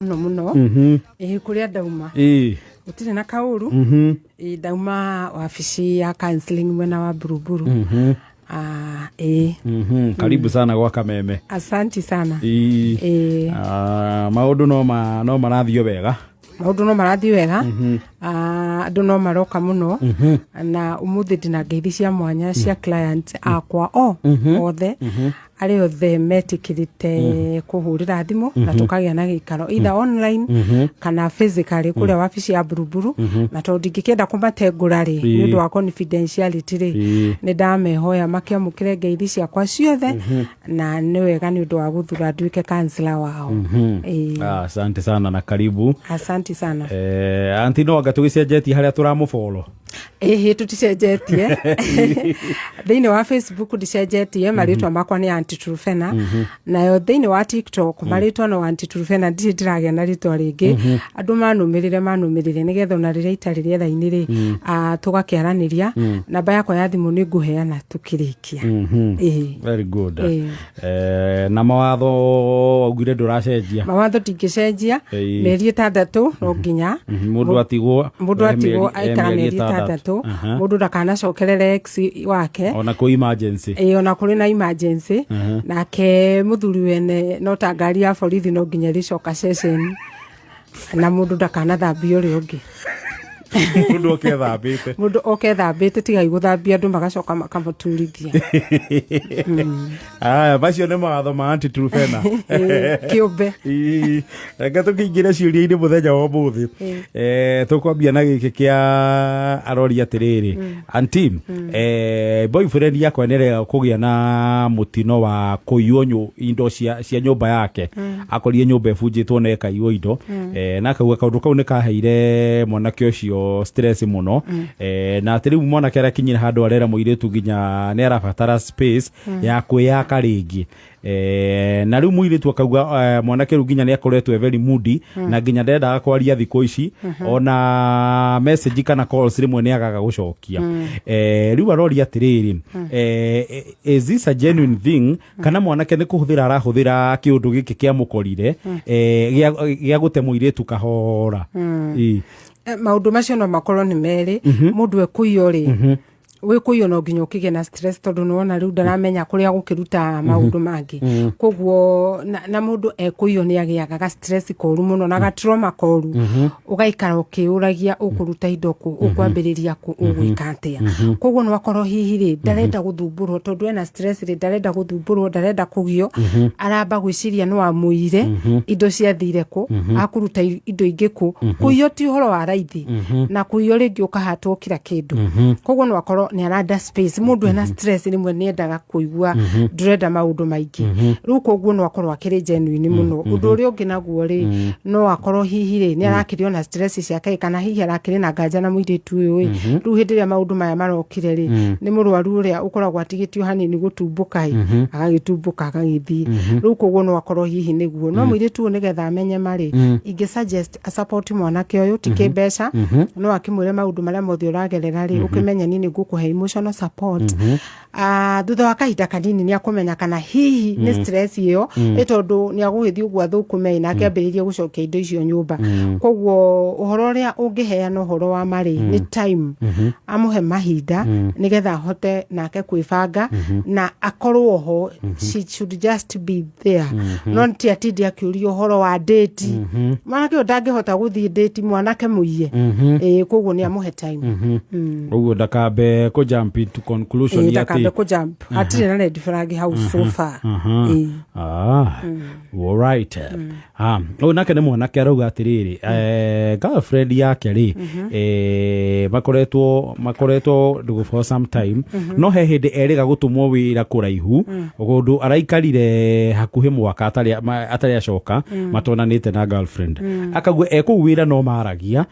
Mũno mũno. Ĩĩ, kũrĩa ndauma gũtirĩ na kaũru. Ĩĩ, ndauma wabici ya counseling mwena wa Buruburu. Ah, ĩĩ. Karibu sana gwa Kameme. Asanti sana. Ĩĩ. Ĩĩ. Ah, maũndũ no marathiĩ wega? Maũndũ no marathiĩ wega. Ah, andũ no maroka mũno, na ũmũthĩ ndĩna ngeithi cia mwanya cia client akwa o othe, arĩa othe metĩkĩrĩte kũhũrĩra thimũ na tũkagĩa na gĩikaro either online kana physically kũrĩa wabici ya Buruburu. Na tondũ ndingĩkĩenda kũmatengũra rĩ, nĩ ũndũ wa confidentiality rĩ, nĩ ndamehoya makĩamũkĩre ngeithi ciakwa ciothe, na nĩ wega nĩ ũndũ wa gũthura nduĩke counselor wao. Ĩĩ. Ah, asante sana na karibu. Asante sana. Auntie, no anga tũgĩcenjetie harĩa tũramũfollow? Ĩhĩ, tũticenjetie. Thĩinĩ wa Facebook ndicenjetie, marĩtwa makwa nĩ Auntie Trufena. Nayo thĩinĩ wa TikTok marĩtwa no Auntie Trufena, ndirĩ ndĩragĩa na rĩtwa rĩngĩ. Andũ manũmĩrĩre nĩgetha ona rĩrĩa itarĩ rĩera-inĩ rĩ, tũgakĩaranĩria. Namba yakwa ya thimũ nĩ ngũheana tũkĩrĩkia. Ĩĩ. Very good. Ĩĩ. Na mawatho waugire ndũracenjia? Mawatho ndingĩcenjia. Ĩĩ. Mĩeri 6 no nginya Mũndũ atigwo mũndũ atigwo aikara mĩeri mĩeri 6. Mũndũ ndakanacokerere ex wake. Ona kũ emergency? Ĩĩ, ona kũrĩ na emergency. Nake mũthuri wene no ta ngari ya borithi, no nginya ĩrĩcoka ceceni, na mũndũ ndakanathambie ũrĩa ũngĩ. Mũndũ oke thambĩte. Mũndũ oke thambĩte, tigai gũthambia andũ magacoka makamũturithia. Aya, macio nĩ mawatho ma Auntie Trufena. Ĩĩ, kĩũmbe. Ĩĩ, reke tũkĩingĩre ciũria-inĩ mũthenya wa ũmũthĩ. Tũkwambia na gĩkĩ kĩa arori atĩrĩrĩ, "Auntie, boyfriend yakwa nĩarega kũgĩa na mũtino wa kũiywo indo cia nyũmba yake. Akorire nyũmba ĩbunjĩtwo na ĩkaiywo indo. Na akauga kaũndũ kau nĩ kaheire mwanake ũcio stress mũno. Na atĩ rĩu mwanake arakinyire handũ arera mũirĩtu nginya nĩ arabatara space ya kwĩyaka rĩngĩ. Na rĩu mũirĩtu akauga mwanake rĩu nginya nĩ akoretwo e very moody na nginya ndendaga kwaria thikũ ici, ona message kana calls rĩmwe nĩ agaga gũcokia. Rĩu aroria atĩrĩrĩ, is this a genuine thing kana mwanake nĩ kũhũthĩra arahũthĩra kĩũndũ gĩkĩ kĩamũkorire gĩa gũte mũirĩtu kahora? Ĩ. Maũndũ macio no makorwo nĩ merĩ. Mũndũ ekũiywo rĩ, wĩkũiywo no nginya ũkĩgĩe na stress, tondũ nĩwona rĩu ndaramenya kũrĩa gũkĩruta maũndũ mangĩ. Koguo na mũndũ ekũiywo nĩ agĩaga ga stress koru mũno na ga trauma koru, ũgaikara ũkĩũragia ũkũruta indo kũ, ũkwambĩrĩria kũ, ũgwĩka atĩa. Koguo no akorwo hihi rĩ, ndarenda gũthumbũrwo tondũ ena stress rĩ, ndarenda gũthumbũrwo, ndarenda kũgio, aramba gwĩciria no amũire, indo ciathire kũ, akũruta indo ingĩ kũ. Kũiywo ti ũhoro wa raithi, na kũiywo rĩngĩ ũkahatwo kila kĩndũ. Koguo no akorwo nĩ aranda space. Mũndũ ena stress rĩmwe nĩ endaga kũigua ndũrenda maũndũ maingĩ rĩu, koguo no akorwo akĩrĩ genuine mũno. Ũndũ ũrĩa ũngĩ naguo rĩ, no akorwo hihi rĩ, nĩ arakĩrĩ ona stress ciake, kana hihi arakĩrĩ na nganja na mũirĩtu ũyũ ĩ. Rĩu hĩndĩ ĩrĩa maũndũ maya marokire rĩ, nĩ mũrwaru ũrĩa ũkoragwo atigĩtio hanini gũtumbũka ĩ, agagĩtumbũka agagĩthiĩ rĩu. Koguo no akorwo hihi nĩguo. No mũirĩtu ũyũ nĩgetha amenye marĩ, ingĩ suggest support mwanake ũyũ, ti kĩmbeca, no akĩmwĩre maũndũ marĩa mothe ũragerera rĩ, ũkĩmenye niĩ nĩ ngũkũhe emotional support. Thutha wa kahinda kanini nĩ akũmenya kana hihi nĩ stress ĩyo ĩ, tondũ nĩ agũgĩthiĩ ũguo athũkũme na akĩambĩrĩrie gũcokia indo icio nyũmba. Koguo ũhoro ũrĩa ũngĩheana ũhoro wa marĩ nĩ time, amũhe mahinda nĩgetha ahote nake kwĩbanga na akorwo ho. She should just be there, no ti atindi akĩũria ũhoro wa date. Mwanake ũyũ ndangĩhota gũthiĩ date mwanake mũiye. Ĩĩ, koguo nĩ amũhe time. Ũguo ndakambe kũ jump into conclusion. Ĩĩ, ndakambe kũ jump, hatirĩ na red flag hau so far. Ĩĩ. Ah, all right. Ah, ũyũ nake nĩ mwanake arauga atĩrĩrĩ, girlfriend yake rĩ, makoretwo ndũgũ for some time, no he hĩndĩ erĩga gũtũmwo wĩra kũraihu kũndũ araikarire hakuhĩ mwaka atarĩ acoka matonanĩte na girlfriend. Akauga e kũu wĩra no maragia.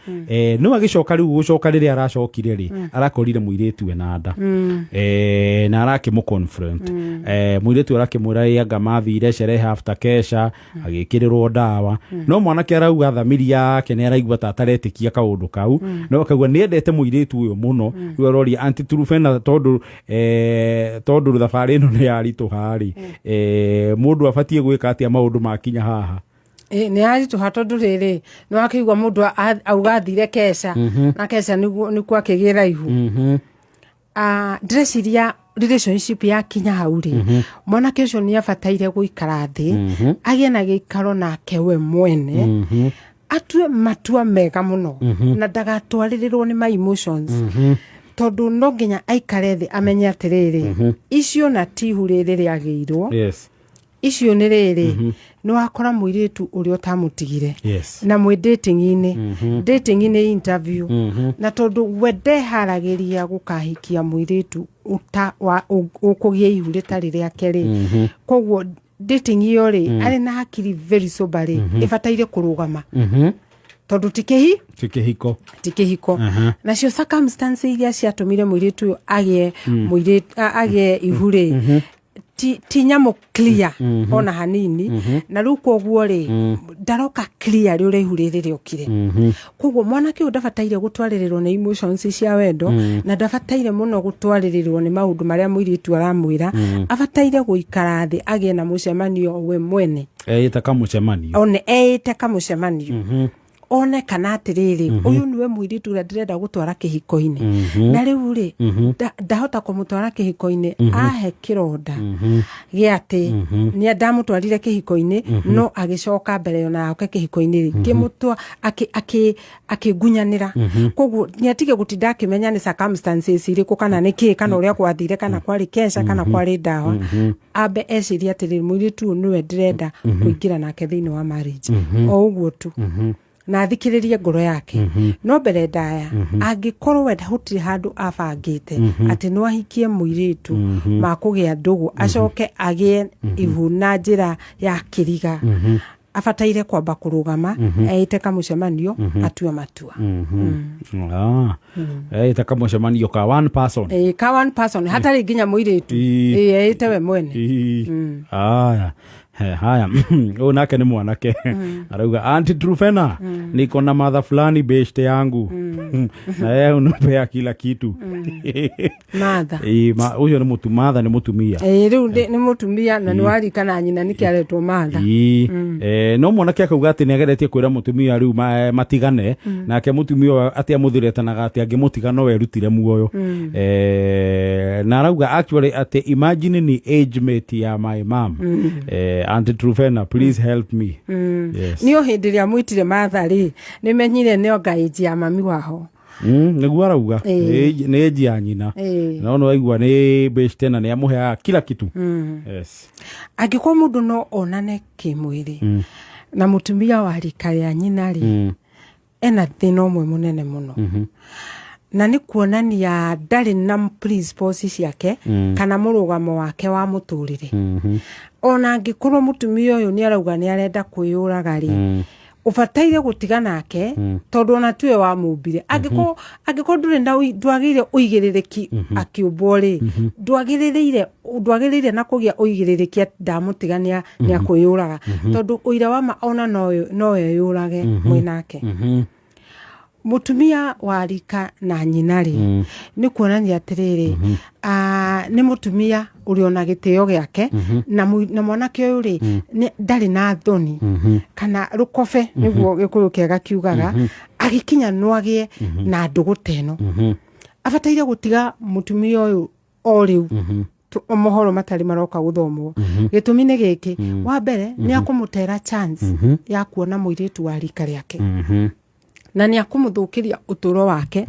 No agĩcoka rĩu gũcoka rĩrĩa aracokire rĩ, arakorire mũirĩtu ena nda. Na arakĩmũ confront. Mũirĩtu arakĩmwĩra ĩ anga mathire sherehe after kesha, agĩkĩrĩrwo ndawa. No mwanake arauga thamiri yake nĩ araigua ta ataretĩkia kaũndũ kau, no akauga nĩ endete mũirĩtu ũyũ mũno. Rĩu aroria Auntie Trufena, tondũ thabarĩ ĩno nĩ yaritũha rĩ, mũndũ abatiĩ gwĩka atĩa maũndũ makinya haha? Ĩ, nĩ yaritũha tondũ rĩrĩ nĩ wakĩigua mũndũ auga athire keca na keca nĩguo akĩgĩra ihu. Ndĩreciria relationship yakinya hau rĩ, mwanake ũcio nĩ abataire gũikara thĩ, agĩe na gĩikaro nake we mwene, atue matua mega mũno na ndagatwarĩrĩrwo nĩ my emotions, tondũ no nginya aikare thĩ amenye atĩrĩrĩ, icio na ti ihu rĩrĩ rĩagĩirwo, icio nĩ rĩrĩ nĩ wakora mũirĩtu ũrĩa ũtamũtigire na mwĩ dating-inĩ, dating-inĩ interview, na tondũ we ndeharagĩria gũkahikia mũirĩtu ũta wa ũkũgĩa ihu rĩtarĩ rĩake rĩ, koguo dating ĩyo rĩ, arĩ na hakiri very sober rĩ, ĩbataire kũrũgama tondũ ti kĩhi Ti kĩhiko. Ti kĩhiko. Nacio circumstance iria ciatũmire mũirĩtu ũyũ agĩe mũirĩtu agĩe ihu rĩ, ti nyamũ clear ona hanini, na rĩu koguo rĩ, ndaroka clear rĩ ũrĩa ihu rĩrĩ rĩokire. Koguo mwanake ũyũ ndabataire gũtwarĩrĩrwo nĩ emotions cia wendo, na ndabataire mũno gũtwarĩrĩrwo nĩ maũndũ marĩa mũirĩtu aramwĩra. Abataire gũikara thĩ, agĩe na mũcemanio we mwene. Ĩta kamũcemanio. One eĩte kamũcemanio, one kana atĩrĩrĩ, ũyũ nĩwe mũirĩtu ũrĩa ndĩrenda gũtwara kĩhiko-inĩ, na rĩu rĩ, ndahota kũmũtwara kĩhiko-inĩ ahe kĩronda gĩa atĩ nĩ ndamũtwarire kĩhiko-inĩ, no agĩcoka mbere ona oke kĩhiko-inĩ rĩ, ngĩmũtwa akĩngunyanĩra. Koguo nĩ atige gũtinda akĩmenya nĩ circumstances irĩkũ, kana nĩ kĩ, kana ũrĩa gwathire, kana kwarĩ keca, kana kwarĩ ndawa. Ambe ecirie atĩrĩrĩ, mũirĩtu ũyũ nĩwe ndĩrenda kũingĩra nake thĩinĩ wa marriage, o ũguo tu, na athikĩrĩrie ngoro yake. No mbere ndaya, angĩkorwo we gũtirĩ handũ abangĩte atĩ no ahikie mũirĩtu makũgĩa ndũgũ acoke agĩe ihu na njĩra ya kĩriga, abataire kwamba kũrũgama, eĩte kamũcemanio, atue matua. Ĩta kamũcemanio ka one person. Ĩĩ, ka one person, hatarĩ nginya mũirĩtu. Ĩĩ, eĩte we mwene. Ii. Aya. He, haya, ũyũ nake nĩ mwanake arauga, "Auntie Trufena, niko na madha fulani beshte yangu na yeye unipea kila kitu." Matha. Ĩ, ũcio nĩ matha nĩ mũtumia. Ĩĩ, rĩu nĩ mũtumia na nĩ warikana nyina nĩkĩ aretwo matha. Ii. No mwanake akauga atĩ nĩ ageretie kwĩra mũtumia rĩu matigane nake, mũtumia ũyũ atĩ amũthiretanaga atĩ angĩmũtiga no erutire muoyo. Na arauga actually atĩ imagine ni age mate ya my mom. Auntie Trufena, please help me. Yes. Nĩ o hĩndĩ ĩrĩa mwĩtire matha rĩ, nĩ menyire nĩ onga age ya mami wao. Nĩguo arauga. Nĩ age ya nyina. No nĩ waigua nĩ beshte na nĩ amũheaga kila kitu. Yes. Angĩkorwo mũndũ no onane kĩmwĩrĩ na mũtumia wa rika rĩa nyina rĩ, ena thĩna ũmwe mũnene mũno, na nĩ kuonania ndarĩ na principles ciake kana mũrũgamo wake wa mũtũrĩre. Ona angĩkorwo mũtumia ũyũ nĩ arauga nĩ arenda kwĩyũraga rĩ, ũbataire gũtiga nake, tondũ ona tiwe wamũmbire. Angĩkorwo ndũrĩ na ndwagĩire ũigĩrĩrĩki akĩũmbwo rĩ, ndwagĩrĩire na kũgĩa ũigĩrĩrĩki atĩ ndamũtiga nĩ akwĩyũraga, tondũ ũira wa ma ona no eyũrage mwĩ nake. Mũtumia wa rika na nyina rĩ, nĩ kuonania atĩrĩrĩ, nĩ mũtumia ũrĩ ona gĩtĩo gĩake, na mwanake ũyũ rĩ, ndarĩ na thoni kana rũkobe, nĩguo gĩkũyũ kĩega kiugaga, agĩkinya no agĩe na ndũgũ ta ĩno. Abataire gũtiga mũtumia ũyũ o rĩu, mohoro matarĩ maroka gũthomwo. Gĩtũmi nĩ gĩkĩ: wa mbere, nĩ akũmũtera chance ya kuona mũirĩtu wa rika rĩake, na nĩ akũmũthũkĩria ũtũũro wake,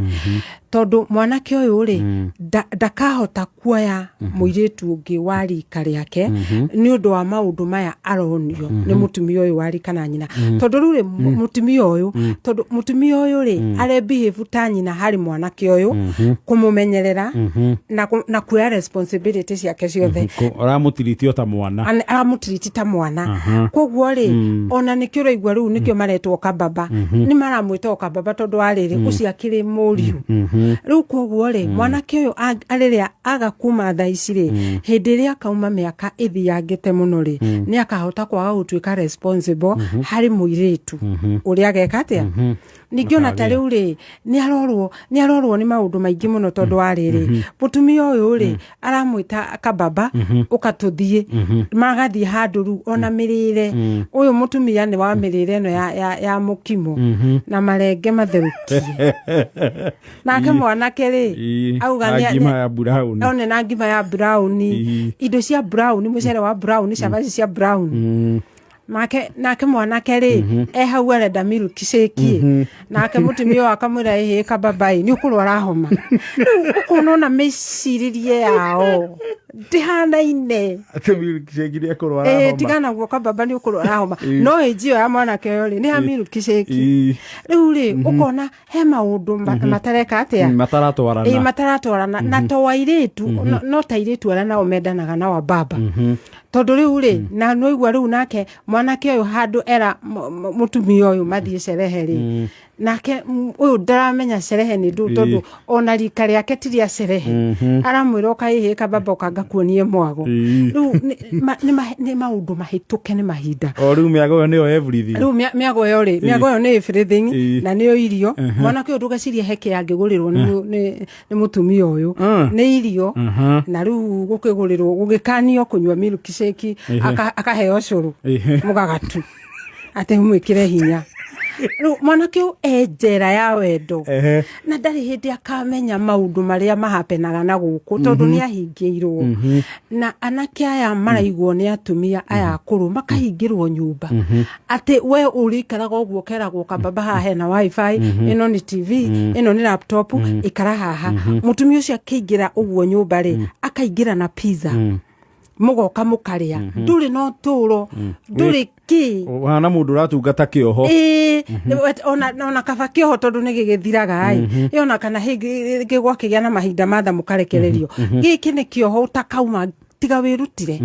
tondũ mwanake ũyũ rĩ, ndakahota kuoya mũirĩtu ũngĩ wa rika rĩake nĩ ũndũ wa maũndũ maya aronio nĩ mũtumia ũyũ wa rika na nyina, tondũ rĩu rĩ, mũtumia ũyũ, tondũ mũtumia ũyũ rĩ, are behave ta nyina harĩ mwanake ũyũ, kũmũmenyerera na kuoya responsibility ciake ciothe. Ũramũtiriti ta mwana. Aramũtiriti ta mwana. Koguo rĩ, ona nĩkĩo ũraigua rĩu nĩkĩo maretwo kababa, nĩ maramwĩta o kababa, tondũ wa rĩrĩ, ũcio akĩrĩ mũriũ. Rĩu koguo rĩ, mwanake ũyũ rĩrĩa aga kuma thaa ici rĩ, hĩndĩ ĩrĩa akauma mĩaka ĩthiangĩte mũno rĩ, nĩ akahota kwaga gũtuĩka responsible harĩ mũirĩtu ũrĩa ageka atĩa. Ningĩ ona ta rĩu rĩ, nĩ arorwo nĩ maũndũ maingĩ mũno, tondũ wa rĩrĩ, mũtumia ũyũ rĩ, aramwĩta kababa, ũka tũthiĩ, magathiĩ handũ. Rĩu ona mĩrĩre, ũyũ mũtumia nĩ wa mĩrĩre ĩno ya mũkimo na marenge matherũkie, nake mwanake rĩ, auga na ngima ya brown. One na ngima ya brown, indo cia brown, mũcere wa brown, cabaci cia brown. Nake mwanake rĩ, e hau arenda milk shake, nake mũtumia ũyũ akamwĩra, ĩhĩ kababai, nĩ ũkũrwara homa. Rĩu ũkona ona mĩcirĩrie yao ndĩhanaine. Atĩ milk shake nĩ ekũrwara homa. Tigana guo, kababa, nĩ ũkũrwara homa. No ĩnji ĩyo ya mwanake ũyũ rĩ, nĩ ya milk shake. Rĩu rĩ, ũkona he maũndũ matareka atĩa. Mataratwarana. Mataratwarana, na to airĩtu, no ta airĩtu arĩa nao mendanaga na wababa, tondũ rĩu rĩ, na nĩwaigua rĩu nake mwanake ũyũ handũ era mũtumia ũyũ mathiĩ cerehe rĩ, nake ũyũ ndaramenya cerehe nĩ ndũ, tondũ ona rika rĩake ti rĩa cerehe. Aramwĩra, ũka ĩhĩ kababa, ũka ngakuonie mwago. Rĩu nĩ maũndũ mahĩtũke nĩ mahinda. O rĩu mĩago ĩyo nĩyo everything. Rĩu mĩago ĩyo rĩ, mĩago ĩyo nĩ everything. Na nĩyo irio. Mwanake ũyũ ndũgecirie heke angĩgũrĩrwo nĩ mũtumia ũyũ, nĩ irio. Na rĩu gũkĩgũrĩrwo, gũgĩkanio kũnyua milk shake, akaheo cũrũ mũgagatu atĩ mwĩkĩre hinya. Rĩu mwanake ũyũ e njera ya wendo, na ndarĩ hĩndĩ akamenya maũndũ marĩa mahapenaga na gũkũ, tondũ nĩ ahingĩirwo. Na anake aya maraigwo nĩ atumia aya akũrũ, makahingĩrwo nyũmba, atĩ we ũrĩikaraga ũguo, ũkeragwo, kababa, haha hena wifi, ĩno nĩ TV, ĩno nĩ laptop, ikara haha. Mũtumia ũcio akĩingĩra ũguo nyũmba rĩ, akaingĩra na pizza, mũgoka mũkarĩa. Ndũrĩ na ũtũro, ndũrĩ kĩ. Ũhana mũndũ ũratungata kĩoho. Ĩĩ, ona kaba kĩoho, tondũ nĩ gĩgĩthiraga ĩ. Ĩ, ona kana hĩngĩ gwakĩgĩa na mahinda matha mũkarekererio, gĩkĩ nĩ kĩoho ũtakauma tiga wĩrutire.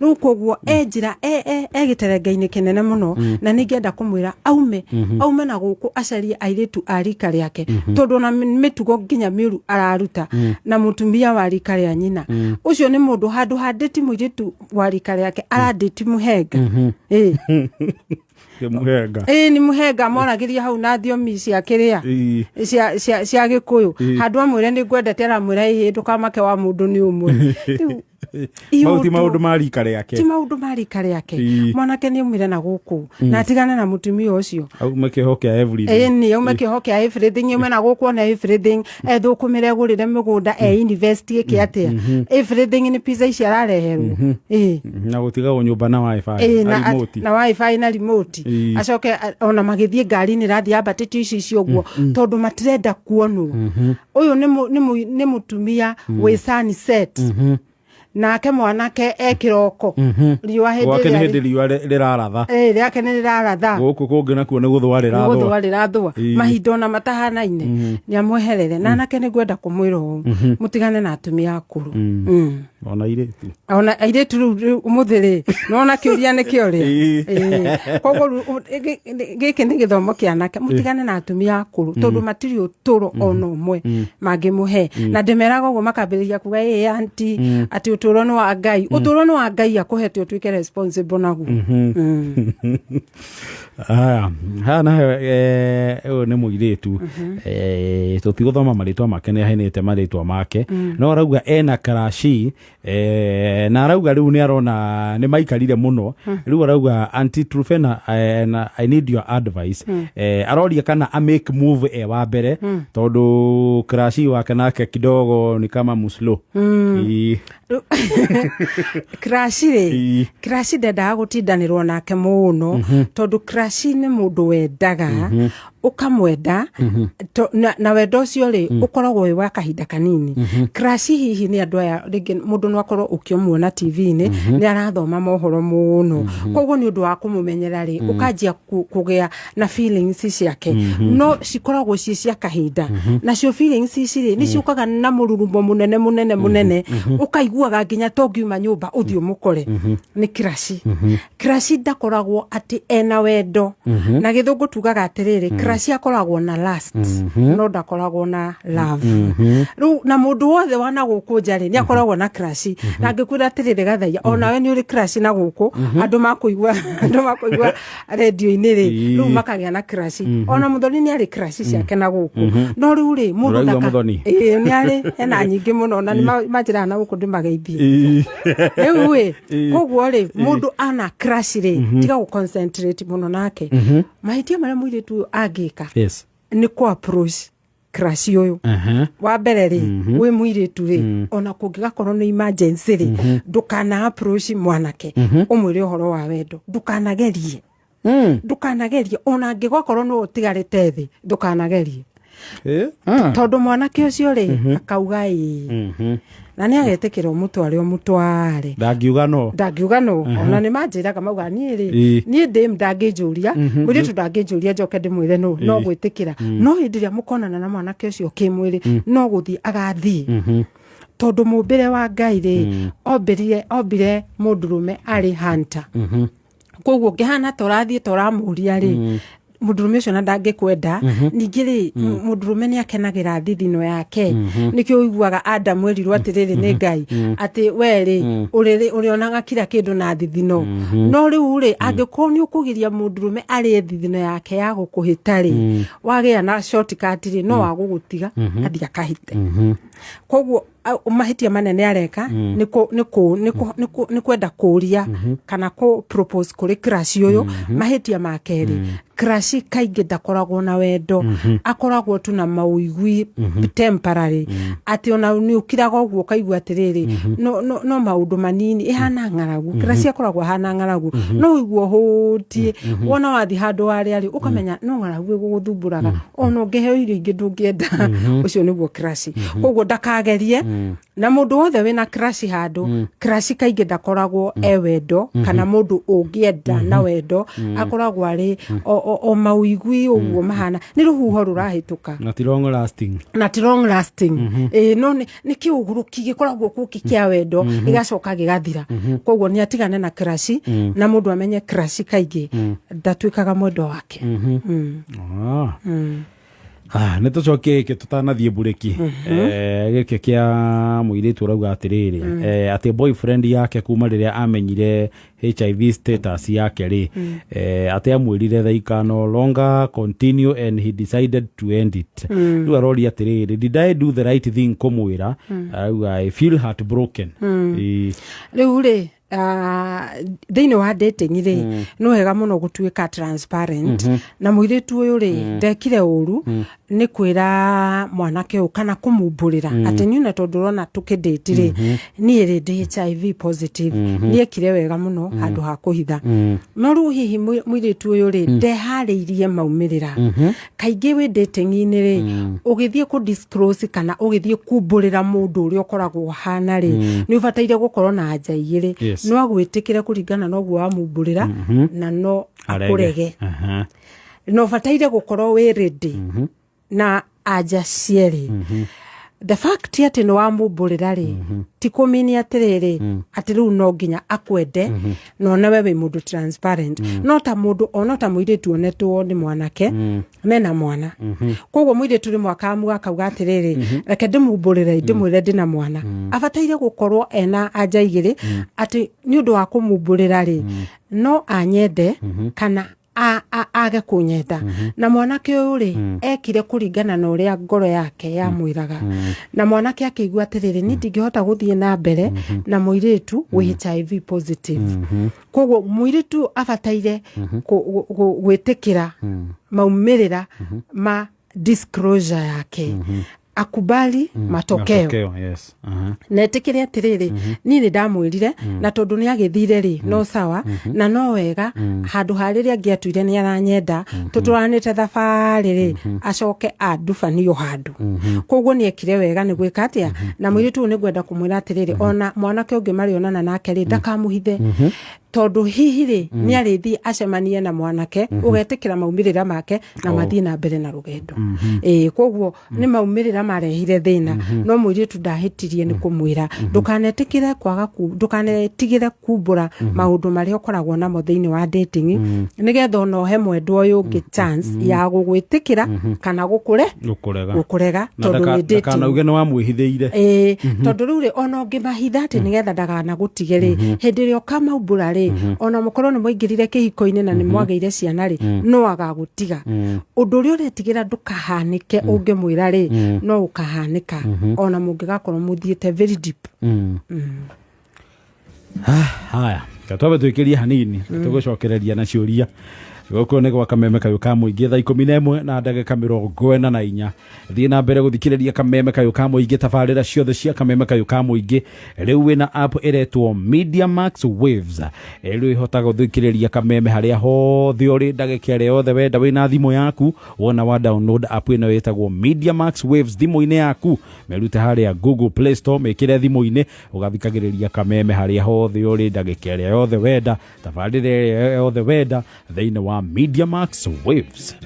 Rĩu koguo e njĩra e gĩterenge-inĩ kĩnene mũno, na nĩ ingĩenda kũmwĩra aume na gũkũ, acarie airĩtu a rika rĩake, tondũ ona mĩtugo nginya mĩũru araruta na mũtumia wa rika rĩa nyina ũcio nĩ mũndũ handũ handĩti mũirĩtu wa rika rĩake, arandĩti mũhenga. Ĩ. Mũhenga. Ĩ, nĩ mũhenga moragĩria hau na thiomi cia kĩrĩa, cia gĩkũyũ. Handũ amwĩre nĩ ngwendete, aramwĩra, ĩhĩ, ndũkamake, wa mũndũ nĩ ũmwe. Rĩu, Mau ti iũndũ- maũndũ ma rika rĩake. Ti maũndũ ma rika rĩake. Mwanake nĩ aumire na gũkũ na atigane na mũtumia ũcio. Aume kĩoho kĩa everything. Ĩ, nĩ aume kĩoho kĩa everything, aume na gũkũ, ona everything ethũkũmĩre, egũrĩre mĩgũnda, e invest, ĩke atĩa. Everything nĩ pizza ici arareherwo. Ĩ. Na gũtigagwo nyũmba na wifi Ĩ, na na remote. Na wifi na remote. Acoke ona magĩthiĩ ngari-inĩ rathiĩ ambatĩtio ici icio ũguo, tondũ matirenda kuonwo. Ũyũ nĩ mũtumia wĩ sunset, nake mwanake e kĩroko riũa hĩndĩ Gwake nĩ ĩrĩa hĩndĩ riũa rĩraratha. Ĩ, rĩake nĩ rĩraratha. Gũkũ kũngĩ nakuo nĩ gũthũa rĩrathũa. Gũthũa rĩrathũa. Mahinda ona matahanaine, nĩ amweherere. Na anake nĩ ngwenda kũmwĩra ũũ, mũtigane na atumia akũrũ. Ona airĩtu. Ona airĩtu. Rĩu ũmũthĩ rĩ, nona kĩũria nĩ kĩoria. Koguo rĩu gĩkĩ nĩ gĩthomo kĩa anake, mũtigane na atumia akũrũ, tondũ matirĩ ũtũro ona ũmwe mangĩmũhe. Na ndĩmeraga ũguo, makambĩrĩria kuga, ĩ anti, atĩ ũtũro nĩ wa Ngai. Ũtũro nĩ wa Ngai akũhete ũtuĩke responsible naguo. Aya, haha naho ũyũ nĩ mũirĩtu. Tũtigũthoma marĩtwa make, nĩ aheanĩte marĩtwa make, no arauga ena karaci, na arauga rĩu nĩ arona nĩ maikarire mũno. Rĩu arauga, "Aunty Trufena, na I need your advice." Aroria kana a make move e wa mbere, tondũ karaci wake nake kidogo ni kama muslo. Ĩ. Crush rĩ, crush ndendaga gũtindanĩrwo nake mũno, tondũ crush nĩ mũndũ wendaga, ũkamwenda na wendo ũcio rĩ, ũkoragwo wĩ wa kahinda kanini. Crush hihi nĩ andũ aya rĩngĩ mũndũ no akorwo ũkĩmuona TV-inĩ nĩ arathoma mohoro mũno. Koguo nĩ ũndũ wa kũmũmenyera rĩ, ũkanjia kũgĩa na feelings ciake, no cikoragwo ciĩ cia kahinda. Nacio feelings ici rĩ, nĩ ciũkaga na mũrurumo mũnene mũnene mũnene, ũkaiguaga nginya to ngiuma nyũmba ũthiĩ ũmũkore. Nĩ crush. Crush ndakoragwo atĩ ena wendo. Na gĩthũngũ tugaga atĩrĩrĩ, crush akoragwo na lust, no ndakoragwo na love. Rĩu na mũndũ wothe wana gũkũ nja rĩ, nĩ akoragwo na crush. Na ngĩkwĩra atĩrĩrĩ, Gathaia, onawe nĩ ũrĩ crush na gũkũ. Andũ makũigua rendio-inĩ rĩ, rĩu makagĩa na crush. Ona Mũthoni nĩ arĩ crush ciake na gũkũ. No rĩu rĩ, mũndũ Ũraigua Mũthoni? Ĩĩ, nĩ arĩ ena nyingĩ mũno, na nĩ manjĩraga na gũkũ ndĩmageithie. Rĩu ĩ, koguo rĩ, mũndũ ana crush rĩ, tiga gũ concentrate mũno nake. Mahĩtia marĩa mũirĩtu ũyũ angĩka nĩ kũ approach crush ũyũ. Wa mbere rĩ, wĩ mũirĩtu rĩ, ona kũngĩgakorwo nĩ emergency rĩ, ndũkana approach mwanake ũmwĩre ũhoro wa wendo. Ndũkanagerie. Ndũkanagerie, ona angĩgakorwo nĩ ũtigarĩte thĩ, ndũkanagerie. Tondũ mwanake ũcio rĩ, akauga ĩĩ, na nĩ agetĩkĩra ũmũtware, ũmũtware. Ndangiuga no. Ndangiuga no. Ona nĩ manjĩraga, mauga niĩ rĩ, niĩ ndĩ ndangĩnjũria, mũirĩtu ndangĩnjũria njoke ndĩmwĩre no, no gwĩtĩkĩra. No hĩndĩ ĩrĩa mũkonana na mwanake ũcio kĩmwĩrĩ, no gũthiĩ agathiĩ, tondũ mũmbĩre wa Ngai rĩ, ombire ombire mũndũrũme arĩ hunter. Koguo ũngĩhana ta ũrathiĩ ta ũramũria rĩ, mũndũrũme ũcio na ndangĩkwenda. Ningĩ rĩ, mũndũrũme nĩ akenagĩra thithino yake. Nĩkĩo ũiguaga Adamu erirwo atĩrĩrĩ nĩ Ngai atĩ we rĩ, ũrĩonaga kila kĩndũ na thithino. No rĩu rĩ, angĩkorwo nĩ ũkũgiria mũndũrũme arĩe thithino yake ya gũkũhĩta rĩ, wagĩa na shortcut rĩ, no wagũgũtiga athiĩ akahĩte. Koguo mahĩtia manene areka nĩ nĩ kwenda kũria kana kũ propose kũrĩ crush ũyũ. Mahĩtia ma kerĩ, crush kaingĩ ndakoragwo na wendo, akoragwo tu na maũigui temporary, atĩ ona nĩ ũkiraga ũguo ũkaigua atĩrĩrĩ, no maũndũ manini ĩhana ng'aragu. Crush akoragwo ahana ng'aragu, no ũigua ũhũtiĩ wona wathiĩ handũ warĩa rĩ, ũkamenya no ng'aragu ĩgũgũthumbũraga, ona ũngĩheo irio ingĩ ndũngĩenda. Ũcio nĩguo crush. Koguo ndakagerie. Na mũndũ wothe wĩna crush handũ, crush kaingĩ ndakoragwo e wendo kana mũndũ ũngĩenda na wendo, akoragwo arĩ o maũigui ũguo mahana nĩ rũhuho rũrahĩtũka. Na ti long lasting. Na ti long lasting. Ĩĩ, no nĩ kĩũgũrũki gĩkoragwo kũkĩ kĩa wendo, gĩgacoka gĩgathira. Koguo nĩ atigane na crush, na mũndũ amenye crush kaingĩ ndatuĩkaga mwendo wake. Ah, nä tå cokie gä kä tå tanathiä mburĩki. Gä kä kä a må irä tu ũrauga atĩrĩrĩ, atĩ boyfriend yake kuma rĩrĩa amenyire HIV status yake rĩ, atĩ amwĩrire they can no longer continue and he decided to end it. Rĩu aroria atĩrĩrĩ, did I do the right thing kũmwĩra? Arauga, I feel heartbroken. Ĩĩ. Rĩu rĩ, thĩinĩ wa dating rĩ, nĩ wega mũno gũtuĩka transparent. Na mũirĩtu ũyũ rĩ, ndekire ũru nĩ kwĩra mwanake ũyũ kana kũmumbũrĩra atĩ niĩ na tondũ ũrona tũkĩndĩti rĩ, niĩ rĩ, ndĩ HIV positive. Nĩ ekire wega mũno handũ ha kũhitha. No rĩu hihi mũirĩtu ũyũ rĩ, ndeharĩirie maumĩrĩra. Kaingĩ wĩ dating-inĩ rĩ, ũgĩthiĩ kũ disclose kana ũgĩthiĩ kumbũrĩra mũndũ ũrĩa ũkoragwo ũhana rĩ, nĩ ũbataire gũkorwo na anja igĩrĩ. No agwĩtĩkĩre kũringana na ũguo wamumbũrĩra, na no akũrege. Na ũbataire gũkorwo wĩ ready na anja cierĩ. The fact atĩ nĩ wamumbũrĩra rĩ, ti kũmini atĩrĩrĩ atĩ rĩu no nginya akwende. Na onawe wĩ mũndũ transparent, no ta mũndũ ona ta mũirĩtu onetwo nĩ mwanake mena mwana. Koguo mũirĩtu rĩmwe akaamua akauga atĩrĩrĩ, reke ndĩmumbũrĩre, ndĩmwĩre ndĩna mwana. Abataire gũkorwo ena anja igĩrĩ, atĩ nĩ ũndũ wa kũmumbũrĩra rĩ, no anyende kana age kũnyenda. Na mwanake ũyũ rĩ, ekire kũringana na ũrĩa ngoro yake yamwĩraga. Na mwanake akĩigua atĩrĩrĩ, niĩ ndingĩhota gũthiĩ na mbere na mũirĩtu wĩ HIV positive. Koguo mũirĩtu ũyũ abataire gwĩtĩkĩra maumĩrĩra ma disclosure yake. Akubali matokeo. Matokeo, yes. Aha. Na etĩkĩre atĩrĩrĩ, niĩ nĩ ndamwĩrire, na tondũ nĩ agĩthire rĩ, no sawa na no wega, handũ ha rĩrĩa angĩatuire nĩ aranyenda tũtwaranĩte thabarĩ rĩ, acoke andubanio handũ. Koguo nĩ ekire wega nĩ gwĩka atĩa. Na mũirĩtu ũyũ nĩ ngwenda kũmwĩra atĩrĩrĩ, ona mwanake ũngĩ marĩonana nake rĩ, ndakamũhithe, tondũ hihi rĩ, nĩ arĩthiĩ acemanie na mwanake ũgetĩkĩra maumĩrĩra make na mathiĩ na mbere na rũgendo. Ĩĩ, koguo nĩ maumĩrĩra marehire thĩna, no mũirĩtu ndahĩtirie nĩ kũmwĩra. Ndũkanetĩkĩre kwaga ndũkanetigĩre kumbũra maũndũ marĩa ũkoragwo namo thĩinĩ wa dating, nĩgetha ona ũhe mwendwa ũyũ ũngĩ chance ya gũgwĩtĩkĩra kana gũkũre Gũkũrega. Gũkũrega. Na Tondũ nĩ dating. Ndakanauge nĩ wamwĩhithĩire. Ĩĩ, tondũ rĩu rĩ, ona ũngĩmahitha atĩ nĩgetha ndakanagũtige rĩ, hĩndĩ ĩrĩa ũkamaumbũra rĩ, ona mũkorwo nĩ mwaingĩrire kĩhiko-inĩ na nĩ mwagĩire ciana rĩ, no agagũtiga. Ũndũ ũrĩa ũretigĩra ndũkahanĩke ũngĩmwĩra rĩ, no ũkahanĩka, ona mũngĩgakorwo mũthiĩte very deep. Haya, twambe twĩkĩrie hanini, tũgũcokereria na ciũria. Gũkũ nĩ gwa Kameme Kayũ ka Mũingĩ, thaa 11 na ndagĩka 44. Thiĩ na mbere gũthikĩrĩria Kameme Kayũ ka Mũingĩ. Tabarĩra ciothe cia Kameme Kayũ ka Mũingĩ rĩu wĩna app ĩretwo Media Max Waves. Rĩu ĩhotaga gũthikĩrĩria Kameme harĩa hothe ũrĩ, ndagĩka ĩrĩa yothe wenda, wĩna thimũ yaku. Wona wa download app ĩno ĩtagwo Media Max Waves thimũ-inĩ yaku, mĩrute harĩa Google Play Store, mĩkĩre thimũ-inĩ, ũgathikagĩrĩria Kameme harĩa hothe ũrĩ, ndagĩka ĩrĩa yothe wenda, tabarĩra ĩrĩa yothe wenda thĩinĩ wa Media Max Waves.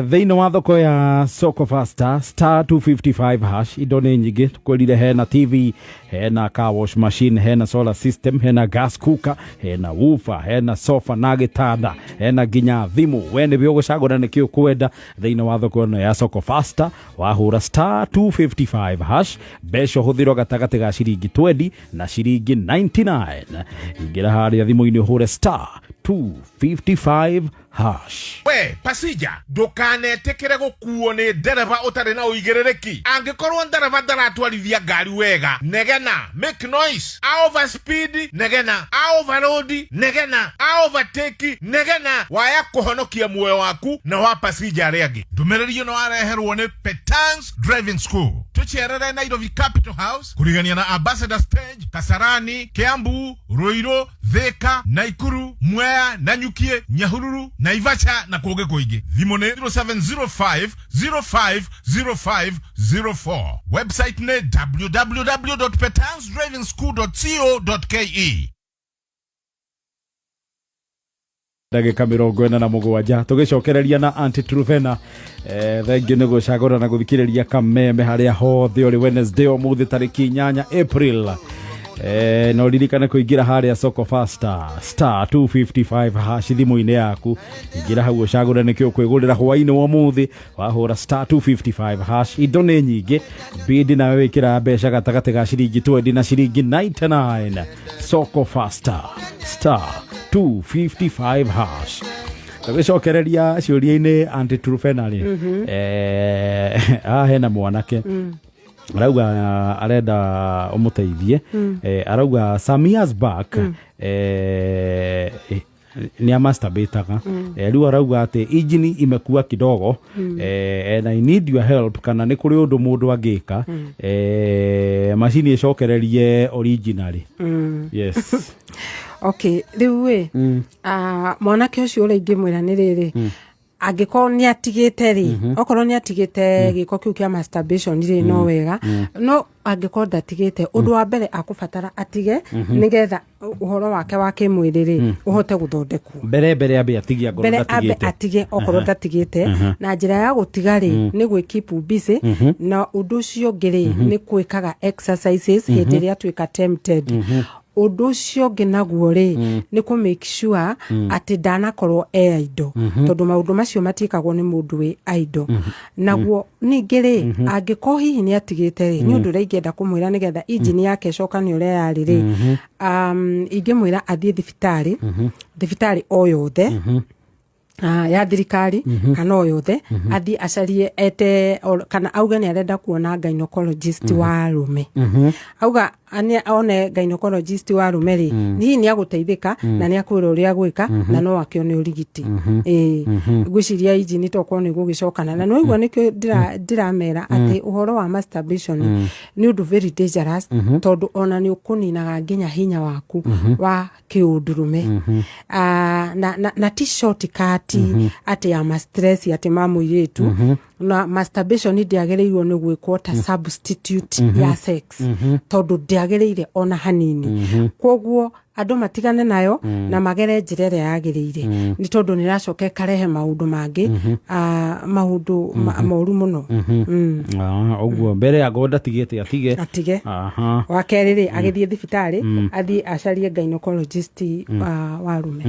Thĩinĩ wa thoko ya Soko Fasta, star 255 hash, indo nĩ nyingĩ. Twĩrire hena TV, hena car wash machine, hena solar system, hena gas cooker, hena woofer, hena sofa na gĩtanda, hena nginya thimũ. We nĩwe ũgũcagũra nĩkĩ ũkwenda thĩinĩ wa thoko ĩno ya Soko Fasta. Wahũra star 255 hash, mbeca ũhũthĩrwo gatagatĩ ga ciringi 20 na ciringi 99. Ingĩra harĩa thimũ-inĩ, ũhũre star 255 hash. We pasija, ndũkanetĩkĩre gũkuo nĩ ndereba ũtarĩ na ũigĩrĩrĩki. Angĩkorwo ndereba ndaratwarithia ngari wega, negena, make noise. A overspeed, negena. A overload, negena. A overtake, negena. Waya kũhonokia muoyo waku na wa pasija arĩa angĩ. Ndũmĩrĩri ĩno wareherwo nĩ Petans Driving School. Tũcerere Nairobi Capital House, kũrigania na Ambassador Stage, Kasarani, Kiambu, Ruiru, Thika, Naikuru, Mwea, Nanyukie, Nyahururu, Naivasha na kũngĩ kũingĩ. Thimũ nĩ 0705 0505 04. Website nĩ www.petansdrivingschool.co.ke. Ndagĩka 47, tũgĩcokereria na Aunty Truvena. Thengiũ nĩ gũcagũra na gũthikĩrĩria Kameme harĩa hothe ũrĩ. Wednesday ũmũthĩ tarĩki 8 April. No ririkane kũingĩra harĩa Soko Fasta, star 255 hash thimũ-inĩ yaku. Ingĩra hau ũcagũre nĩkĩ ũkwĩgũrĩra hwaĩ-inĩ wa ũmũthĩ. Wahũra star 255 hash, indo nĩ nyingĩ. Bidi nawe wĩkĩra mbeca gatagatĩ ga ciringi 20 na ciringi 99. Soko Fasta, star 255 hash. Tũgĩcokereria ciũria-inĩ, Aunty Trufena rĩ, haha hena mwanake arauga arenda ũmũteithie. Arauga some years back nĩ amasturbataga. Rĩu arauga atĩ injini imekuwa kidogo, and I need your help, kana nĩ kũrĩ ũndũ mũndũ angĩka macini ĩcokererie originally. Yes. Okay, rĩu ĩ, mwanake ũcio, ũrĩa ingĩmwĩra nĩ rĩrĩ, angĩkorwo nĩ atigĩte rĩ, okorwo nĩ atigĩte gĩko kĩu kĩa masturbation rĩ, no wega. No angĩkorwo ndatigĩte, ũndũ wa mbere akũbatara atige, nĩgetha ũhoro wake wa kĩmwĩrĩ rĩ ũhote gũthondekwo. Mbere ambe atigie angorwo Mbere ambe ndatigĩte. Atige okorwo ndatigĩte. Na njĩra ya gũtiga rĩ, nĩ gwĩ keep busy, na ũndũ ũcio ũngĩ rĩ, nĩ gwĩkaga exercises hĩndĩ ĩrĩa atuĩka tempted. Ũndũ ũcio ũngĩ naguo rĩ, nĩ kũ make sure atĩ ndanakorwo e idle, tondũ maũndũ macio matiĩkagwo nĩ mũndũ wĩ idle. Naguo ningĩ rĩ, angĩkorwo hihi nĩ atigĩte rĩ, nĩ ũndũ ũrĩa ingĩenda kũmwĩra nĩgetha injini yake ĩcokane ũrĩa yarĩ rĩ, ingĩmwĩra athiĩ thibitarĩ, thibitarĩ o yothe, ya thirikari kana o yothe, athiĩ acarie ete kana auge nĩ arenda kuona gynecologist wa arũme. Auga One gynecologist wa arũme rĩ, hihi nĩ agũteithĩka na nĩ akwĩra ũrĩa agwĩka na no akĩone ũrigiti. Ĩĩ, ngwĩciria injini tokorwo nĩ gũgĩcokana na nĩwaigua nĩkĩo ndĩramera atĩ ũhoro wa masturbation nĩ ũndũ very dangerous, tondũ ona nĩ ũkũninaga nginya hinya waku wa kĩũndũrũme. Ah, na ti shortcut atĩ ya ma stress atĩ ma mũirĩtu, na masturbation ndĩagĩrĩirwo nĩ gwĩkwo ta substitute ya sex, tondũ ndĩagĩrĩire ona hanini. Koguo andũ matigane nayo na magere njĩra ĩrĩa yagĩrĩire, nĩ tondũ nĩ ĩracoka ĩkarehe maũndũ mangĩ, maũndũ moru mũno. Ah, ũguo mbere ya ngorwo ndatigĩte atige. Atige. Aha. Wa kerĩ rĩ, agĩthiĩ thibitarĩ, athiĩ acarie gynecologist wa arũme.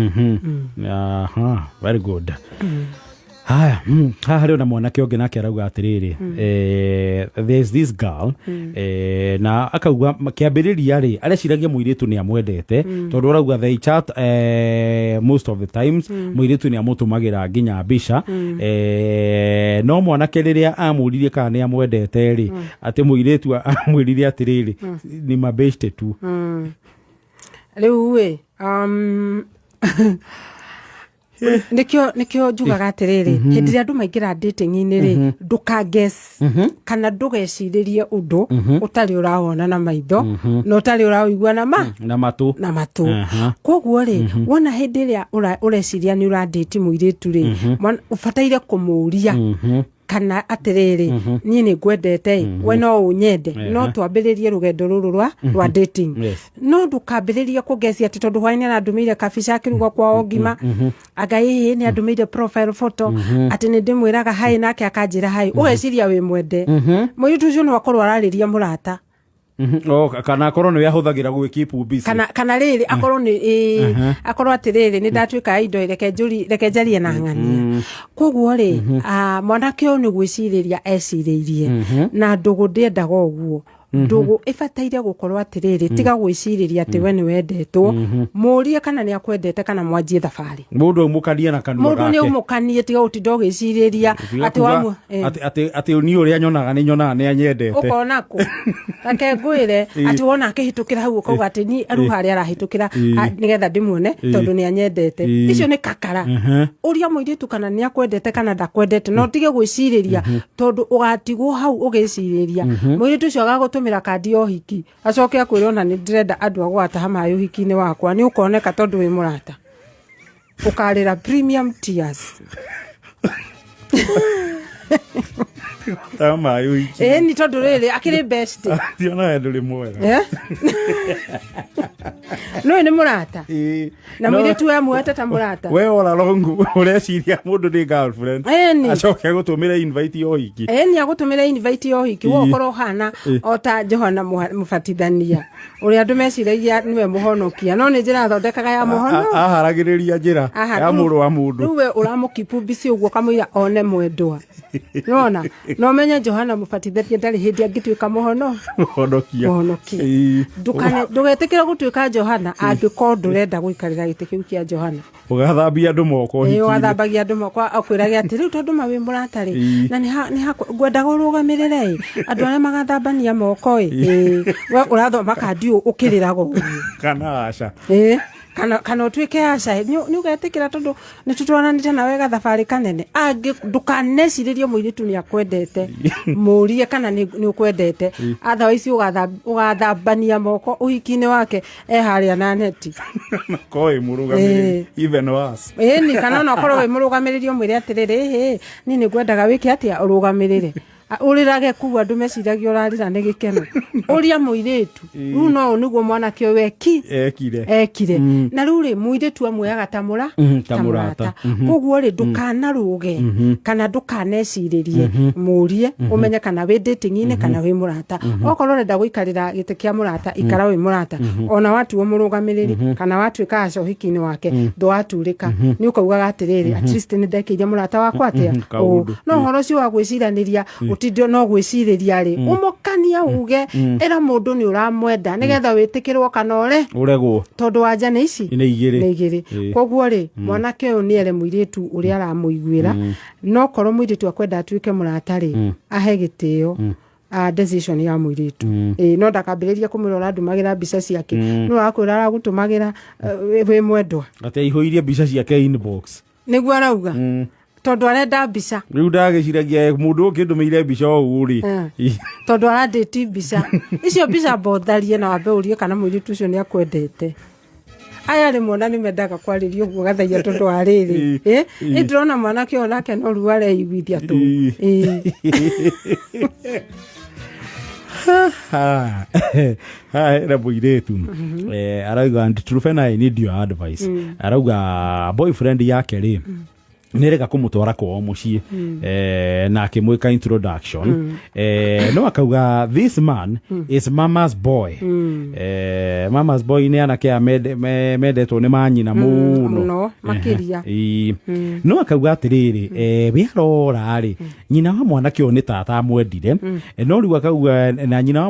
Aha, very good. Haya, haha harĩ ona mwanake ũngĩ nake arauga atĩrĩrĩ, there's this girl, na akauga kĩambĩrĩria rĩ, areciragia mũirĩtu nĩ amwendete, tondũ arauga they chat most of the times, mũirĩtu nĩ amũtũmagĩra nginya mbica, no mwanake rĩrĩa amũririe kana nĩ amwendete rĩ, atĩ mũirĩtu amwĩrire atĩrĩrĩ, ni mabeshte tu. Rĩu ĩ nĩkĩo njugaga atĩrĩrĩ, hĩndĩ ĩrĩa andũ maingĩra dating-inĩ rĩ, ndũkaguess kana ndũgecirĩrie ũndũ ũtarĩ ũrawona na maitho na ũtarĩ ũraũigua na ma na matũ. Na matũ. Koguo rĩ, wona hĩndĩ ĩrĩa ũreciria nĩ ũradate mũirĩtu rĩ, ũbataire kũmũria kana atĩrĩrĩ, niĩ nĩ ngwendete ĩ, we no ũnyende, no twambĩrĩrie rũgendo rũrũ rwa dating. No ndũkambĩrĩrie kũgecia atĩ tondũ hwaĩ nĩ arandũmĩire kabica akĩruga kwao ngima, anga ĩhĩ nĩ andũmĩire profile photo, atĩ nĩ ndĩmwĩraga hi nake akanjĩra hi, ũgeciria wĩ mwende. Mũirĩtu ũcio no akorwo ararĩria mũrata. O, kana akorwo nĩwe ahũthagĩra gwĩ busy. Kana rĩrĩ, akorwo nĩ ĩĩ, akorwo atĩrĩrĩ, nĩ ndatuĩka indo, reke njũri, reke njarie na ng'ania. Koguo rĩ, mwanake ũyũ nĩ gwĩcirĩria ecirĩirie, na ndũgũ ndĩendaga ũguo. Ndũgũ ĩbataire gũkorwo atĩrĩrĩ, tiga gwĩcirĩria atĩ we nĩ wendetwo, mũrie kana nĩ akwendete kana mwanjie thabarĩ. Mũndũ aumũkanie na kanua Mũndũ nĩ gake. aumũkanie, tiga gũtinda ũgĩcirĩria Tiga atĩ kuga wamu atĩ niĩ ũrĩa nyonaga, nĩ nyonaga nĩ anyendete. Ũkona kũ? Reke ngwĩre, atĩ wona akĩhĩtũkĩra hau ũkauga atĩ ni rĩu harĩa arahĩtũkĩra, nĩgetha ndĩmuone tondũ nĩ anyendete. Icio nĩ kakara. Ũria mũirĩtu kana nĩ akwendete kana ndakwendete, no tige gwĩcirĩria, tondũ ũgatigwo hau ũgĩcirĩria. Mũirĩtu ũcio agagũtũmĩra kandi ya ũhiki, acoke akwĩre ona nĩ ndĩrenda andũ a gũgataha maĩ ũhiki-inĩ wakwa. Nĩ ũkoneka tondũ wĩ mũrata, ũkarĩra premium tears. Ta maĩ ũhiki. Ĩĩ, nĩ tondũ rĩrĩ akĩrĩ best. Tionawe ndũrĩ mwega. Eh? Nũĩ nĩ mũrata. Na mũirĩtu we amuoete ta mũrata. We all along ũreciria mũndũ nĩ girlfriend. Ĩni. Acoke agũtũmĩre invite ya ũhiki. Ĩni, agũtũmĩra invite ya ũhiki, we ũkorwo ũhana o ta Johana Mũbatithania ũrĩa andũ meciragia nĩwe mũhonokia, no nĩ njĩra athondekaga ya mũhono. Aharagĩrĩria njĩra Aha, ya mũrũ wa mũndũ. Rĩu we ũramũkipu mbici ũguo kamũira one mwendwa, nona no menye Johana Mũbatithania ndarĩ hĩndĩ angĩtuĩka mũhono Mũhonokia. Mũhonokia. Ndũgetĩkĩre gũtuĩka Johana angĩkorwo ndũrenda gũikarĩra gĩtĩ kĩu kĩa Johana. Ũgathambia andũ moko Ĩĩ, ũhiki-inĩ. Wathambagia andũ moko, akwĩrage atĩ rĩu tondũ ma wĩ mũrata rĩ, na ngwendaga ũrũgamĩrĩre ĩ andũ arĩa magathambania moko ĩ. Ĩĩ, we ũrathoma kandi ũũ ũkĩrĩraga ũguo. Kana aca. Ĩĩ, kana ũtuĩke aca nĩ ũgetĩkĩra tondũ nĩ tũtwaranĩte nawe gathabarĩ kanene. Angĩ ndũkanecirĩrie mũirĩtu nĩ akwendete, mũrie kana nĩ ũkwendete, otherwise ũgathambania moko ũhiki-inĩ wake e harĩa na neti. Ko wĩ mũrũgamĩrĩri, even worse. Ĩni, kana ona ũkorwo wĩ mũrũgamĩrĩri, ũmwĩre atĩrĩrĩ, ĩhĩ, niĩ nĩ ngwendaga wĩke atĩa, ũrũgamĩrĩre. Ũrĩrage kuu andũ meciragia ũrarĩra nĩ gĩkeno. Ũria mũirĩtu rĩu, no ũũ nĩguo mwanake ũyũ eki Ekire. Ekire. Na rĩu rĩ, mũirĩtu amuoyaga ta mũra Ta mũrata. Koguo rĩ, ndũkanarũge kana ndũkanecirĩrie, mũrie ũmenye kana wĩ dating-inĩ kana wĩ mũrata. Okorwo ũrenda gũikarĩra gĩtĩ kĩa mũrata, ikara wĩ mũrata. Ona watuo mũrũgamĩrĩri kana watuĩka aca ũhiki-inĩ wake, ndũgaturĩka, nĩ ũkaugaga atĩrĩrĩ, at least nĩ ndekĩire mũrata wakwa atĩa. Kaũndũ. Ũũ. No ũhoro ũcio wa gwĩciranĩria, ũtinde no gwĩcirĩria rĩ, ũmũkania uge, ĩra mũndũ nĩ ũramwenda nĩgetha wĩtĩkĩrwo kana ũre Ũregwo. Tondũ wanja nĩ ici Nĩ igĩrĩ. Nĩ igĩrĩ. Koguo rĩ, mwanake ũyũ nĩ ere mũirĩtu ũrĩa aramũiguĩra, no korwo mũirĩtu akwenda atuĩke mũrata rĩ, ahe gĩtĩo. Decision ya mũirĩtu. Ĩĩ, no ndakambĩrĩrie kũmwĩra ũrandũmagĩra mbica ciake, no akwĩra aragũtũmagĩra wĩ mwendwa. Atĩ aihũirie mbica ciake inbox. Nĩguo arauga tondũ arenda mbica. Rĩu ndagĩciragia mũndũ ũkĩndũmĩire mbica o ũũ rĩ. Tondũ arandĩti mbica icio, mbica mbotharie na wambe ũrie kana mũirĩtu ũcio nĩ akwendete. Aya rĩmwe ona nĩ mendaga kwarĩrio ũguo gathaia tondũ wa rĩrĩ. Ĩ ndĩrona mwanake ũyũ nake no ruo areiguithia tũ. Ĩ. Ha hena mũirĩtu arauga, "And Trufena, I need your advice." Arauga boyfriend yake rĩ nĩrega kũmũtwara kwao mũciĩ na akĩmwĩka introduction, no akauga this man is mama's boy. Mama's boy nĩ anake aya mendetwo nĩ manyina mũno. Mũno makĩria. Ĩĩ. No akauga atĩrĩrĩ, we arora rĩ, nyina wa mwanake ũyũ nĩ tata amwendire. No rĩu akauga na nyina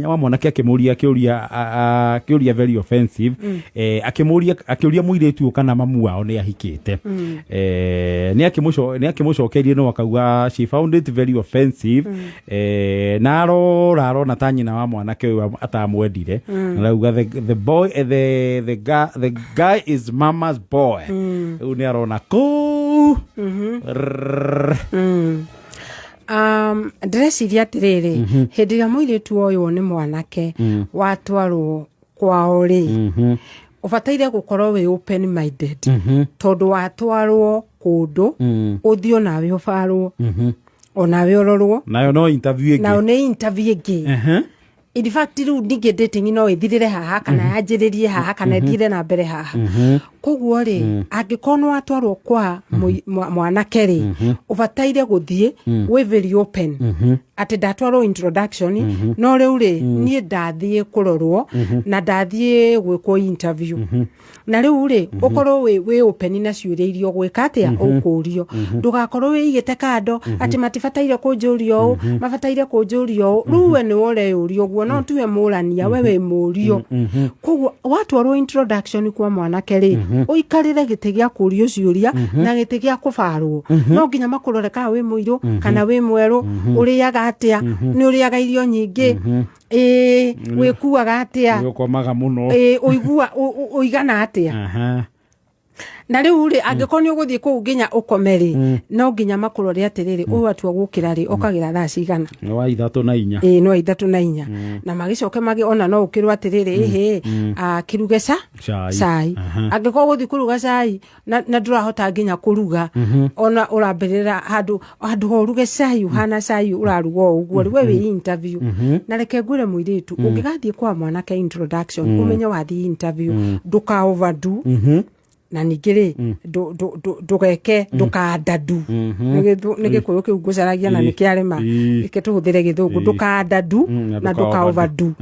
wa mwanake akĩmũria kĩũria very offensive, akĩmũria, akĩũria mũirĩtu ũyũ kana mamu wao nĩ ahikĩte. Nĩ akĩmũcokeirie, no akauga she found it very offensive, na arora arona ta nyina wa mwanake ũyũ atamwendire. Arauga the boy, the guy is mama's boy. Rĩu nĩ arona kũu. Rrrr. Ndĩreciria atĩrĩrĩ, hĩndĩ ĩrĩa mũirĩtu ũyũ nĩ mwanake watwarwo kwao rĩ, ũbataire gũkorwo wĩ open minded, tondũ watwarwo kũndũ ũthiĩ onawe ũbarwo, onawe ũrorwo. Nayo no interview ĩngĩ. Nayo nĩ interview ĩngĩ. In fact, rĩu ningĩ dating no ĩthirĩre haha kana yanjĩrĩrie haha kana ĩthire na mbere haha. Koguo rĩ, angĩkorwo nĩ watwarwo kwa mwanake rĩ, ũbataire gũthiĩ wĩ very open atĩ ndatwarwo introduction, no rĩu rĩ, niĩ ndathiĩ kũrorwo na ndathiĩ gwĩkwo interview, na rĩu rĩ, ũkorwo wĩ open na ciũria iria ũgwĩka atĩa ũkũrio. Ndũgakorwo wĩigĩte kando atĩ matibataire kũnjũria ũũ, mabataire kũnjũria ũũ. Rĩu we nĩwe ũreyũria ũguo, no tiwe mũrania, we wĩ mũrio. Koguo watwarwo introduction kwa mwanake rĩ, ũikarĩre gĩtĩ gĩa kũrio ciũria na gĩtĩ gĩa kũbarwo. No nginya makũrore kana wĩ mũirũ kana wĩ mwerũ, ũrĩaga atĩa, nĩ ũrĩaga irio nyingĩ, ĩĩ, wĩkuaga atĩa, nĩ ũkomaga mũno, ĩĩ, ũigua ũigana atĩa. Na rĩu rĩ, angĩkorwo nĩ ũgũthiĩ kũu nginya ũkome rĩ, no nginya makũrore atĩrĩrĩ, ũyũ atua gũkĩra rĩ, okagĩra thaa cigana. Nĩ wa 3 na 4. Ĩĩ, no 3 na 4, na magĩcoke magĩ ona no ũkĩrwo atĩrĩrĩ, ĩhĩ, kĩruge ca Cai. Cai. Angĩkorwo gũthiĩ kũruga cai na ndũrahota nginya kũruga, ona ũrambĩrĩra handũ ha ũruge cai ũhana cai ũraruga o ũguo rĩ, we wĩ interview. Na reke ngwĩre mũirĩtu, ũngĩgathiĩ kwa mwanake introduction, ũmenye wathiĩ interview, ndũka overdo, na ningĩ rĩ, ndũgeke ndũkandadu. Nĩ gĩkũyũ kĩu ngũcaragia na nĩ kĩarema. Reke tũhũthĩre gĩthũngũ, ndũkandadu na ndũka overdo.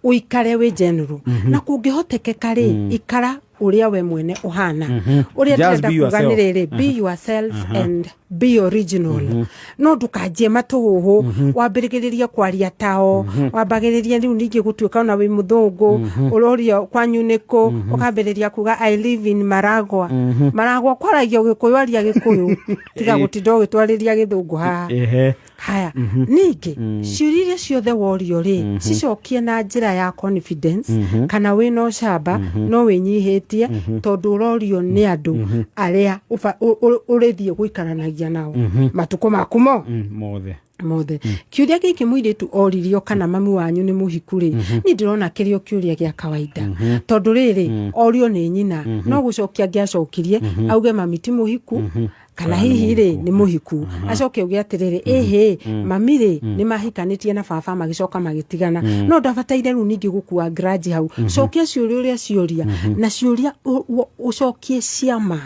Ũikare wĩ general, na kũngĩhotekeka rĩ, ikara ũrĩa we mwene ũhana, ũrĩa Just ndĩrenda be kuga nĩ yourself. rĩrĩ, be yourself and be original. No ndũkanjie matũhũhũ wambĩrĩgĩrĩrie kwaria tao, wambagĩrĩrie rĩu ningĩ gũtuĩka ona wĩ mũthũngũ, ũrorio kwanyu nĩkũ, ũkambĩrĩria kuga "I live in Maragwa". Maragwa kwaragio gĩkũyũ, aria gĩkũyũ, tiga gũtinda ũgĩtwarĩria gĩthũngũ haha. Haya, ningĩ ciũria iria ciothe worio rĩ, cicokie na njĩra ya confidence kana wĩna ũcamba, no wĩnyihĩtie, tondũ ũrorio nĩ andũ arĩa ũrĩthiĩ gũikaranagia nao matukũ maku mo Mothe. Mothe. Kĩũria gĩkĩ mũirĩtu oririo kana mami wanyu nĩ mũhiku rĩ, niĩ ndĩrona kĩrĩ o kĩũria gĩa kawaida, tondũ rĩrĩ, orio nĩ nyina, no gũcokia angĩacokirie auge mami ti mũhiku, kana hihi rĩ, nĩ mũhiku, acoke auge atĩrĩrĩ, ĩhĩ, mami rĩ, nĩ mahikanĩtie na baba magĩcoka magĩtigana. No ndabataire rĩu ningĩ gũkua grudge hau. Cokia ciũria ũrĩa cioria, na ciũria ũcokie ciama,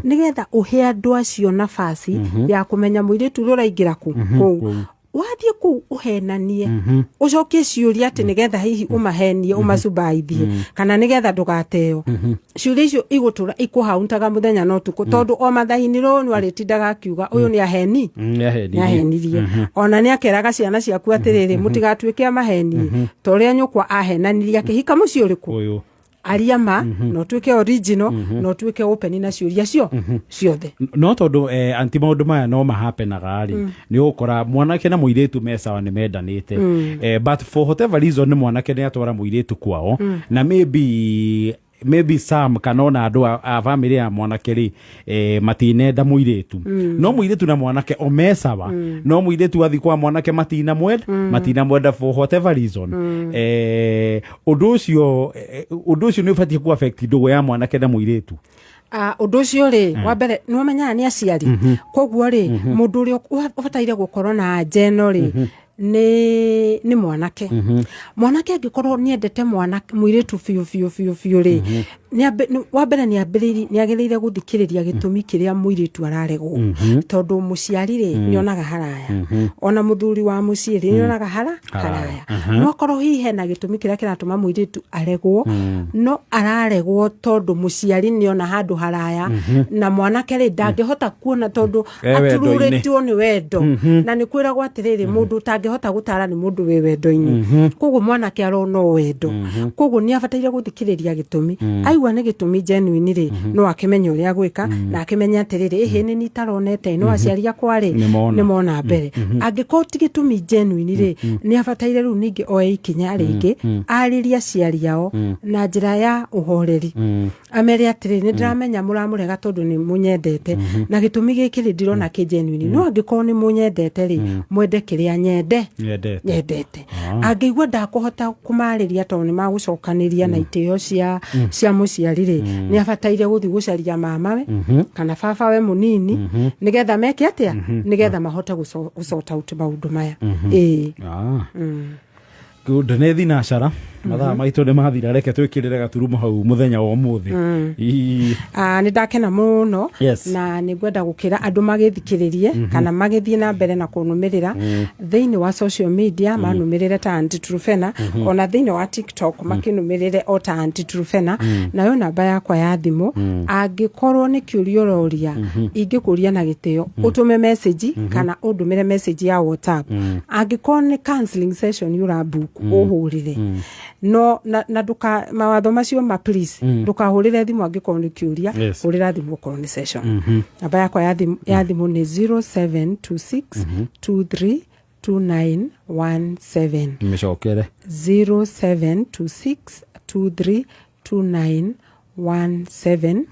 nĩgetha ũhe andũ acio nafasi ya kũmenya mũirĩtu ũrĩa ũraingĩra kũ kũu. Wathiĩ kũu ũhenanie, ũcokie ciũria atĩ nĩgetha hihi ũmahenie, ũmacubaithie, kana nĩgetha ndũgateo, ciũria icio igũtũra ikũhauntaga mũthenya na ũtukũ, tondũ o mathaini rũũ nĩ arĩtindaga akiuga ũyũ nĩ aheni. Nĩ ahenirie. Nĩ ahenirie. Ona nĩ akeraga ciana ciaku atĩrĩrĩ, mũtigatuĩke a maheni ta ũrĩa nyũkwa ahenanirie akĩhika mũciĩ ũrĩkũ. Ũyũ. Aria ma na ũtuĩke original na ũtuĩke open na ciũria cio ciothe. No tondũ anti, maũndũ maya no mahapenaga rĩ, nĩ ũgũkora mwanake na mũirĩtu me sawa, nĩ mendanĩte, but for whatever reason mwanake nĩ atwara mũirĩtu kwao na maybe some kana ona andũ a family ya mwanake rĩ, matinenda mũirĩtu, no mũirĩtu na mwanake o me sawa, no mũirĩtu athi kwa mwanake matinamwenda for whatever reason. Ũndũ ũcio nĩ ũbatiĩ ku affect ndũgũ ya mwanake na mũirĩtu? Ah, ũndũ ũcio rĩ, wa mbere nĩ ũmenyaga nĩ aciari, koguo rĩ, mũndũ ũrĩa ũbataire gũkorwo na anja ĩno rĩ, nĩ mwanake. Mwanake angĩkorwo nĩ endete mwana mũirĩtu biũ biũ biũ biũ rĩ, wa mbere nĩ agĩrĩire gũthikĩrĩria gĩtũmi kĩrĩa mũirĩtu araregwo, tondũ mũciari rĩ, nĩ onaga haraya, ona mũthuri wa mũciĩ rĩ, nĩ onaga haraya. No akorwo hihi hena gĩtũmi kĩrĩa kĩratũma mũirĩtu aregwo, no araregwo tondũ mũciari nĩ ona handũ haraya, na mwanake rĩ, ndangĩhota kuona tondũ E wendo-inĩ. atururĩtio nĩ wendo. Na nĩ kwĩragwo atĩrĩrĩ, mũndũ ũtangĩhota gũtara nĩ mũndũ wĩ wendo-inĩ. Koguo mwanake arona o wendo, koguo nĩ abataire gũthikĩrĩria gĩtũmi. Aigua nĩ gĩtũmi genuine rĩ, no akĩmenye ũrĩa gwĩka na akĩmenye atĩrĩrĩ, ĩhĩ, nĩ nitaronete, no aciari akwa rĩ, Nĩmona. nĩ mona mbere. Angĩkorwo ti gĩtũmi genuine rĩ, nĩ abataire rĩu ningĩ oe ikinya rĩngĩ, arĩrie aciari ao na njĩra ya ũhoreri, amere atĩrĩ, nĩ ndĩramenya mũramũrega tondũ nĩ mũnyendete, na gĩtũmi gĩkĩ rĩ, ndirona kĩ genuine, no angĩkorwo nĩ mũnyendete rĩ, mwende kĩrĩa nyende Nyendete. Nyendete. Angĩigua ndakũhota kũmarĩria tondũ nĩ magũcokanĩria na itĩo cia mũciari rĩ, nĩ abataire gũthiĩ gũcaria mamawe kana babawe mũnini, nĩgetha meke atĩa? Nĩgetha mahote gũ sort out maũndũ maya, ĩĩ. Ah. Good, nĩ thinacara, mathaa maitũ nĩ mathira, reke twĩkĩrĩre gaturumo hau mũthenya wa ũmũthĩ. Ii. Ah, nĩ ndakena mũno na nĩ ngwenda gũkĩra andũ magĩthikĩrĩrie kana magĩthiĩ na mbere na kũnũmĩrĩra thĩinĩ wa social media, manũmĩrĩre ta Aunty Truphena, ona thĩinĩ wa TikTok makĩnũmĩrĩre o ta Aunty Truphena. Nayo namba yakwa ya thimũ, angĩkorwo nĩ kĩũria ũroria, ingĩkũria na gĩtĩo ũtũme message kana ũndũmĩre message ya WhatsApp. Angĩkorwo nĩ counseling session ũrabook, ũhũrĩre, no na nduka mawatho macio ma, please, ndukahũrĩre thimũ angĩkorwo nĩ kĩũria. Hũrĩra thimũ okorwo nĩ session. Namba yakwa ya thimũ nĩ 0726 23 2917. Mĩcokere. 0726 23 2917.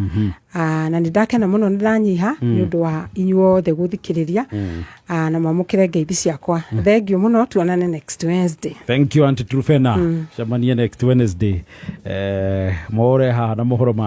Ah, na nĩ ndakena mũno, nĩ ndanyiha nĩ ũndũ wa inyuothe gũthikĩrĩria. Ah, na mwamũkĩre ngeithi ciakwa. Thengiũ mũno, tuonane next Wednesday. Thank you, Aunty Truphena. Cemanie next Wednesday, more haha na mohoro ma.